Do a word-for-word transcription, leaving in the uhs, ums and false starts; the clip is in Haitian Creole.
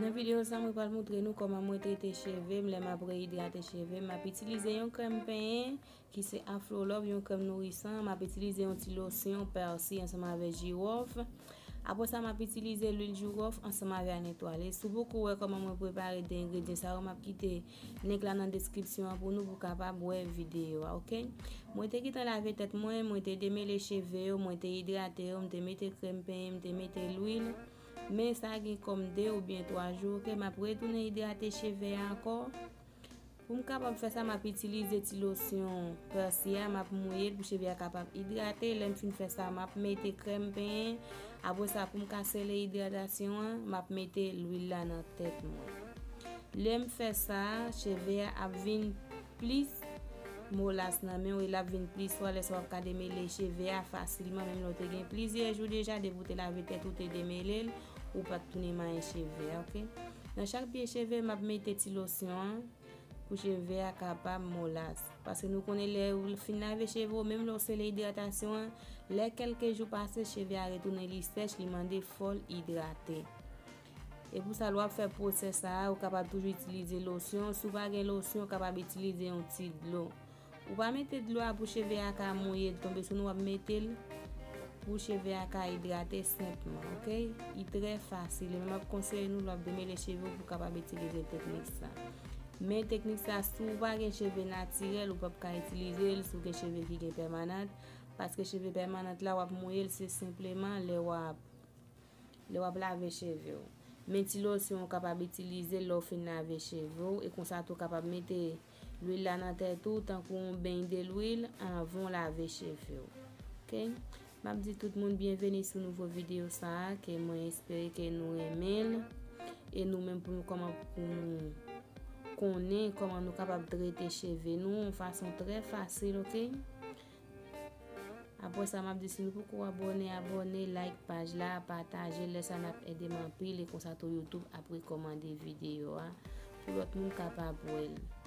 Nan videyo sa, mwen pral montre nou kòman mwen trete cheve m lè m ap reyidrate cheve m. M ap itilize yon krèm penyen ki se Afro Love, yon krèm nourisan. M ap itilize yon ti losyon pèsi ansanm avèk jiwòf. Apre sa, m ap itilize lwil jiwòf ansanm avèk anètwale. Si w poko wè kòman mwen prepare de engredyan sa yo, m ap kite link la nan deskripsyon an pou nou pou w kapab wè videyo a, oke? Mwen te gentan lave tèt mwen, mwen te demele cheve yo, mwen te idrate yo, m te mete krèm penyen, m te mete lwil. Men sa gen kòm de oubyen twa jou, oke? M ap retounen idrate cheve a ankò. Pou m kapab fè sa, m ap itilize ti losyon pèsi a, m ap mouye l pou cheve a kapab idrate. Lè m fin fè sa, m ap mete krèm penyen. Apre sa, pou m ka sele idratasyon an, m ap mete lwil la nan tèt mwen. Lè m fè sa, cheve a ap vin plis molas nan men w e l ap vin plis swa lè sa w ap ka demele cheve a fasilman, menm lè w te gen plizyè jou deja depi w te lave tèt ou te demele l, ou pa t tounen manyen cheve a, oke? Nan chak pye cheve, m ap mete ti losyon an pou cheve a kapab molas. Paske nou konnen lè ou fin lave cheve w, menm lè w sele idratasyon an, lè kèlke jou pase, cheve a retounen li sèch, li mande fò l idrate. E pou sa, lè w ap fè pwosè sa a, ou kapab toujou itilize losyon. Si w pa gen losyon, ou kapab itilize yon ti dlo. Ou pa mete dlo a pou cheve a ka mouye l tonbe sou nou, w ap mete l pou cheve a ka idrate senpman, oke? Li trè fasil. E mwen, m ap konseye nou, lè w ap demele cheve w, pou w kapab itilize teknik sa. Men teknik sa, si w pa gen cheve natirèl, ou p ap ka itilize l si w gen cheve ki gen pèmanant, paske cheve pèmanant la, w ap mouye l, se senpleman lè w ap lè w ap lave cheve w. Men ti losyon ou kapab itilize lè w fin lave cheve w, e konsa tou w kapab mete lwil la nan tèt ou tankou yon beny de lwil anvan w lave cheve w. Oke? M ap di tout moun byenveni sou nouvo videyo sa a, ke mwen espere ke nou renmen l, e nou menm pou nou kòman pou nou konnen kòman nou kapab trete cheve nou yon fason trè fasil, oke? Apre sa, m ap di si nou poko abòne, abòne, like paj la, pataje, lè sa n ap ede m anpil, e konsa tou YouTube ap rekòmande videyo a pou lòt moun kapab wè l.